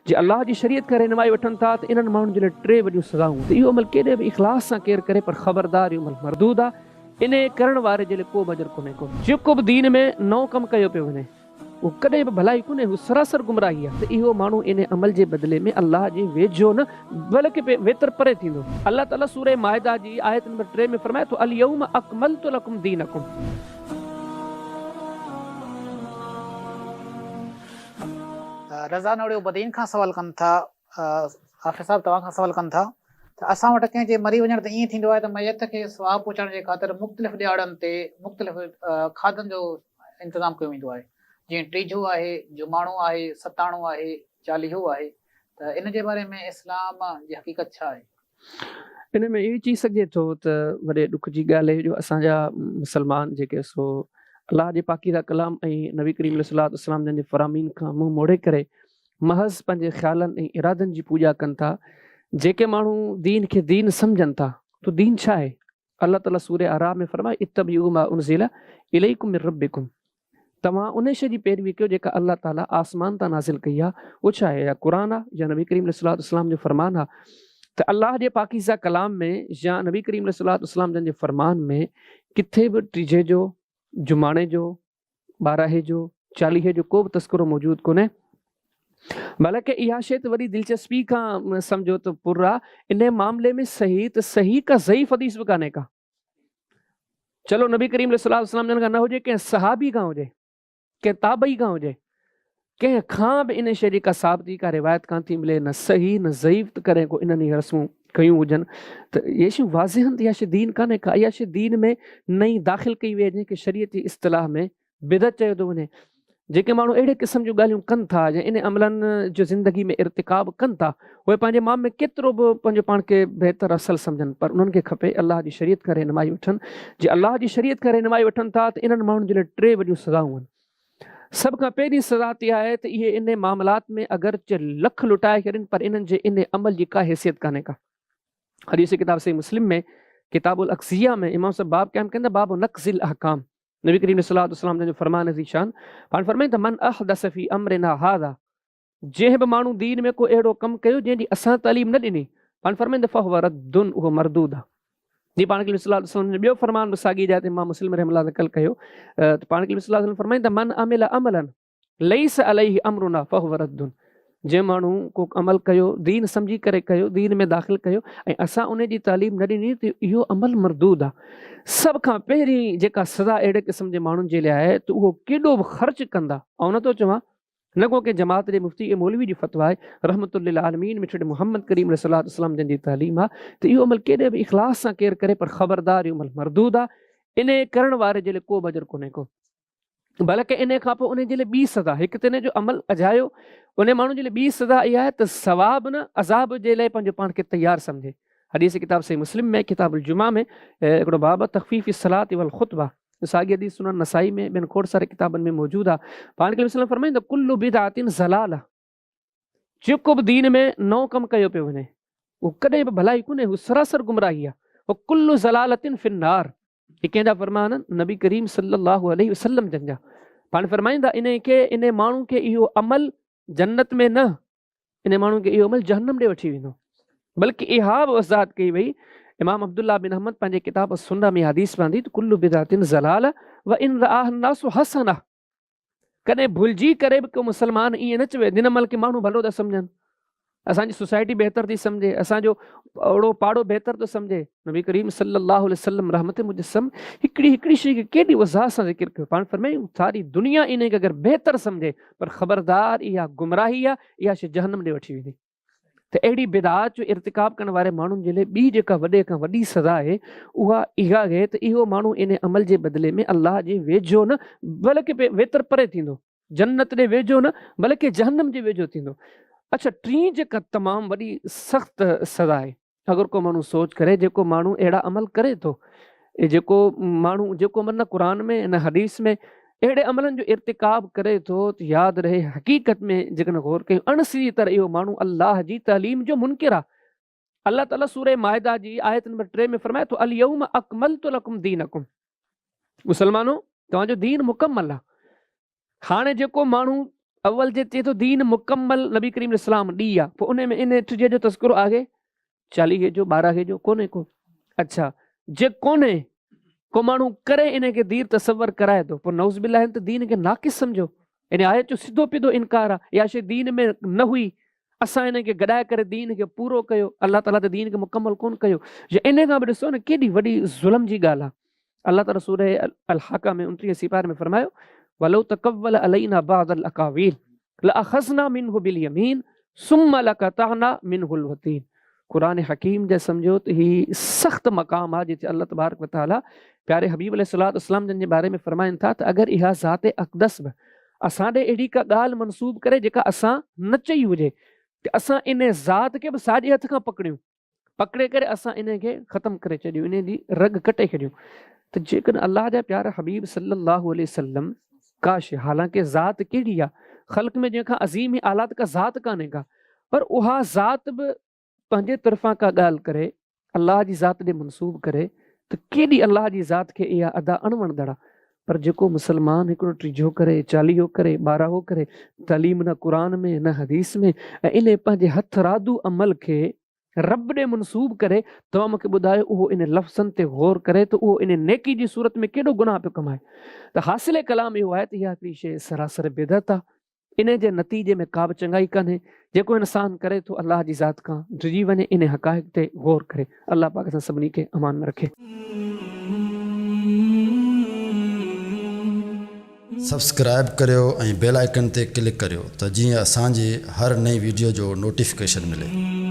جي الله جي شريعت کان رهنمائي وٺن ٿا ته انهن ماڻهن جي لاء ٽي وڏيون سزائون ته اهو عمل ڪيڏي به اخلاص سان ڪير ڪري پر خبردار اهو عمل مردود آ انهي ڪرڻ واري جي لاء ڪو به اجر ڪونهي ڪو. جيڪو به دين ۾ نئون ڪم ڪيو پيو وڃي اهو ڪڏهن به ڀلائي ڪونهي هو سراسر گمراهي آ ته اهو ماڻهو انهي عمل جي بدلي ۾ الله جي ويجهو نه بلڪ ويتر پري ٿيندو. الله تعالي سوره مائده جي آيت نمبر 3 ۾ فرمائي ٿو اليوم اڪملت لڪم دينڪم. رضا نوڙيو بدين کان سوال ڪن ٿا، حافظ صاحب توهان کان سوال ڪن ٿا ته اسان وٽ ڪنهن جي مري وڃڻ تي ائين ٿيندو آهي ته ميت کي ثواب پهچائڻ جي خاطر مختلف ڏهاڙن تي مختلف کاڌن جو انتظام ڪيو ويندو آهي جيئن ٽيجهو آهي، جماڻو آهي، ستاڻو آهي، چاليهو آهي ته ان جي باري ۾ اسلام جي حقيقت ڇا آهي؟ ان ۾ اهو چئي سگهجي ٿو ته وڏي ڏک جي ڳالهه آهي جو اسان جا مسلمان جيڪي سو الله جي پاڪيزه ڪلام ۽ نبي ڪريم عليه الصلوة والسلام جن جي فرامين کان منهن موڙي ڪري محض پنهنجي خيالن ۽ ارادن جي پوڄا ڪن ٿا. جيڪي ماڻهو دين کي دين سمجهن ٿا ته دين ڇا آهي؟ الله تعاليٰ سورة اعراف ۾ فرمايو اتبعوا ما انزل اليڪم من ربڪم توهان ان شيء جي پيروي ڪيو جيڪا الله تعاليٰ آسمان تان نازل ڪئي آهي اهو ڇا آهي يا قرآن آهي يا نبي ڪريم عليه الصلوة والسلام جو فرمان آهي ته الله جي پاڪيزه ڪلام ۾ يا نبي ڪريم عليه الصلوة والسلام جن جي فرمان ۾ ڪٿي به ٽيجهي جو جماڻي جو ٻاراهي جو، چاليهي جو ڪو به تذڪرو موجود ڪونهي. بلڪه اها شيء ته وڏي دلچسپي کان سمجهو ته پر آ، انهي معاملي ۾ صحيح ته صحيح ڪا ضعيف حديث به ڪانهي ڪا. چلو نبي ڪريم عليه الصلوة والسلام جن کان نه هجي ڪنهن صحابي کان هجي، ڪنهن تابعي کان هجي، ڪنهن کان به انهي شيء جي ڪا ثابتي ڪا روايت ڪانه ٿي ملي نه صحيح نه ضعيف ته ڪڏهن ڪو انهن اهي رسمون ڪيون هجن ته اهي شيون واضح آهن ته اها شيء دين ڪانهي ڪا اها شيء دين ۾ نئين داخل ڪئي وئي آهي جنهن کي شريعت جي اصطلاح ۾ بدعت چيو ٿو وڃي. جيڪي ماڻهو اهڙي قسم جون ڳالهيون ڪن ٿا يا انهن عملن جو زندگي ۾ ارتڪاب ڪن ٿا اهي پنهنجي مام ۾ ڪيترو به پنهنجو پاڻ کي بهتر اصل سمجهن پر انهن کي کپي الله جي شريعت کان رهنمائي وٺن جي الله جي شريعت کان رهنمائي وٺن ٿا ته انهن ماڻهن جي لاء ٽي وڏيون سزائون آهن. سڀ کان پهرين سزا ته اها آهي ته اهي انهي معاملات ۾ اگرچه لک لٽائي ڇڏين پر انهن جي انهي عمل جي ڪا حيثيت ڪانهي ڪا. حديث ڪتاب صحيح مسلم ۾ ڪتاب الاقضيه ۾ امام صاحب باب قائم ڪن ٿا باب نقض الاحڪام نبي ڪريم صلي الله عليه وسلم جن جو فرمان ذيشان پاڻ فرمائين ته من احدث في امرنا هذا جنهن به ماڻهو دين ۾ ڪو اهڙو ڪم ڪيو جنهن جي اسان تعليم نه ڏني، پاڻ فرمائن ته فهو رد اهو مردود آهي. جيئن پاڻ ڪريم صلي الله عليه وسلم جو ٻيو فرمان به ساڳي جاء تي امام مسلم رحمه الله نقل ڪيو ته پاڻ ڪريم صلي الله عليه وسلم فرمائن ته من عمل عملا ليس عليه امرنا فهو رد جنهن ماڻهو ڪو عمل ڪيو دين سمجهي ڪري ڪيو دين ۾ داخل ڪيو ۽ اسان ان جي تعليم نه ڏني ته اهو عمل مردود آهي. سڀ کان پهرين جيڪا سزا اهڙي قسم جي ماڻهن جي لاء آهي ته اهو ڪيڏو به خرچ ڪندا آئون نٿو چوان نه ڪو ڪنهن جماعت جي مفتي ۽ مولوي جي فتويٰ آهي، رحمت للعالمين مٺڙي محمد ڪريم عليه الصلوة والسلام جن جي تعليم آهي ته اهو عمل ڪيڏي به اخلاص سان ڪير ڪري پر خبردار اهو عمل مردود آهي، انهيء ڪرڻ واري جي لاء ڪو به اجر ڪونهي ڪو بلڪه انهيء کان پوء انهيء جي لاء ٻي سزا هڪ ته انهيء جو عمل اجايو انهيء ماڻهو جي لاء ٻي سزا اها آهي ته ثواب نه عذاب جي لاء پنهنجو پاڻ کي تيار سمجهي. حديث ڪتاب صحيح مسلم ۾ ڪتاب الجمعه ۾ هڪڙو باب آهي تخفيف الصلاة والخطبه ساڳي حديث سنن نسائي ۾ ٻين کوڙ ساري ڪتابن ۾ موجود آهي. پاڻ ڪريم صلي الله فرمائين ته ڪل بدعة ضلاله جيڪو به دين ۾ نئون ڪم ڪيو پيو وڃي اهو ڪڏهن به ڀلائي ڪونهي هو سراسر گمراهي آهي وڪل ضلالة في النار هي ڪنهن جا فرمان آهن نبي ڪريم صلي الله عليه وسلم جن جا پاڻ فرمائين ٿا انهي کي انهي ماڻهو کي اهو عمل جنت ۾ نه انهي ماڻهو کي اهو عمل جهنم ڏي وٺي ويندو. بلڪ اها به وضاحت ڪئي وئي، امام عبدالله بن احمد پنهنجي ڪتاب السنة ۾ حديث ۾ آندي ته ڪل بدعة ضلالة وان رآها الناس حسنة ڪڏهن ڀلجي ڪري به ڪو مسلمان ائين نه چوي جن عمل کي ماڻهو ڀلو ٿا سمجهن اسان جي سوسائٽي بهتر ٿي سمجهي اسان جو اوڙو پاڙو بهتر ٿو سمجهي نبي ڪريم صلي الله عليه وسلم رحمت مجسم هڪڙي هڪڙي شيء کي ڪيڏي وضاحت سان ذڪر ڪيو پاڻ فرمايائون ساري دنيا انهي کي اگر بهتر سمجهي پر خبردار اها گمراهي آهي اها شيء جهنم ڏي وٺي ويندي ته اهڙي بدعات جو ارتڪاب ڪرڻ واري ماڻهن جي لاء ٻي جيڪا وڏي کان وڏي سزا آهي اها اها آهي ته اهو ماڻهو ان عمل جي بدلي ۾ الله جي ويجهو نه بلڪه ويتر پري ٿيندو جنت ڏي ويجهو نه بلڪه جهنم جي ويجهو ٿيندو. اڇا ٽين جيڪا تمام وڏي سخت سزا آهي اگر ڪو ماڻهو سوچ ڪري جيڪو ماڻهو اهڙا عمل ڪري ٿو جيڪو ماڻهو جيڪو عمل نه قرآن ۾ نه حديث ۾ اهڙي عملن جو ارتڪاب ڪري ٿو ته ياد رهي حقيقت ۾ جيڪڏهن غور ڪيون اڻ سڌي طرح اهو ماڻهو الله جي تعليم جو منڪر آهي. الله تعالي سوره مائده جي آيت نمبر 3 ۾ فرمائي ٿو اليوم اڪملت لڪم دينڪم مسلمانو توهان جو دين مڪمل آهي هاڻي جيڪو ماڻهو اول جي چئي ٿو دين مڪمل نبي ڪريم عليه السلام ڏي آ، پوء ان ۾ ان ٽجهي جو تذڪرو آهي؟ چاليهي جو، ٻارهي جو، ڪونهي ڪو. اڇا جي ڪونهي، ڪو ماڻهو ڪري ان کي دير تصور ڪرائي ٿو، پوء نعوذ بالله هن ته دين کي ناقص سمجهيو. ان آيت جو سڌو پيڌو انڪار آ، اها شيء دين ۾ نه هئي، اسان ان کي گڏائي ڪري دين کي پورو ڪيو، الله تعاليٰ ته دين کي مڪمل ڪونه ڪيو. يا ان کان به ڏسو نه ڪيڏي وڏي ظلم جي ڳالهه آ. الله تعاليٰ سوره الحاقه ۾ 29 سيپاري ۾ فرمايو، ولو تقول علينا بعض الاقاويل لاخذنا منه باليمين ثم لقطعنا منه الوتين. قرآن حڪيم جا سمجهو ته هي سخت مقام آهي جتي الله تبارڪ وتعاليٰ پياري حبيب عليه الصلوة والسلام جن جي باري ۾ فرمائن ٿا ته اگر اها ذات اقدس به اسان ڏي اهڙي ڪا ڳالهه منسوب ڪري جيڪا اسان نه چئي هجي ته اسان ان ذات کي به ساڄي هٿ کان پڪڙيون، پڪڙي ڪري اسان انهي کي ختم ڪري ڇڏيون، انهي جي رڳ ڪٽي ڇڏيون ته جيڪڏهن الله جا پيارا حبيب صلي الله عليه وسلم ڪا شيء، حالانڪه ذات ڪهڙي آ، خلق ۾ جنهن کان عظيم ۽ اعليٰ ته ڪا ذات ڪانهي ڪا، پر اها ذات به پنهنجي طرفان ڪا ڳالهه ڪري، الله جي ذات ڏي منسوب ڪري ته ڪيڏي الله جي ذات کي اها ادا اڻوڻندڙ آ. پر جيڪو مسلمان هڪڙو ٽيجهو ڪري، چاليهو ڪري، ٻاراهو ڪري، تعليم نه قرآن ۾ نه حديث ۾ ۽ انهي پنهنجي هٿرادو عمل کي رب ڏي منسوب ڪري، توهان مون کي ٻڌايو اهو انهي لفظن تي غور ڪري ته اهو انهي نيڪي جي صورت ۾ ڪيڏو گناهه پيو ڪمائي. ته حاصل ڪلام اهو آهي ته اها هڪڙي شيء سراسر بدعت آهي. انهي جي نتيجي ۾ ڪابه چڱائي ڪانهي، جيڪو انسان ڪري ٿو الله جي ذات کان ڊڄي وڃي انهي حقائق تي غور ڪري. الله پاڪ اسان سڀني کي امان ۾ رکي. سبسڪرائب ڪريو ۽ بيل آئيڪن تي ڪلڪ ڪريو ته جيئن اسان جي هر نئين ويڊيو جو نوٽيفڪيشن ملي.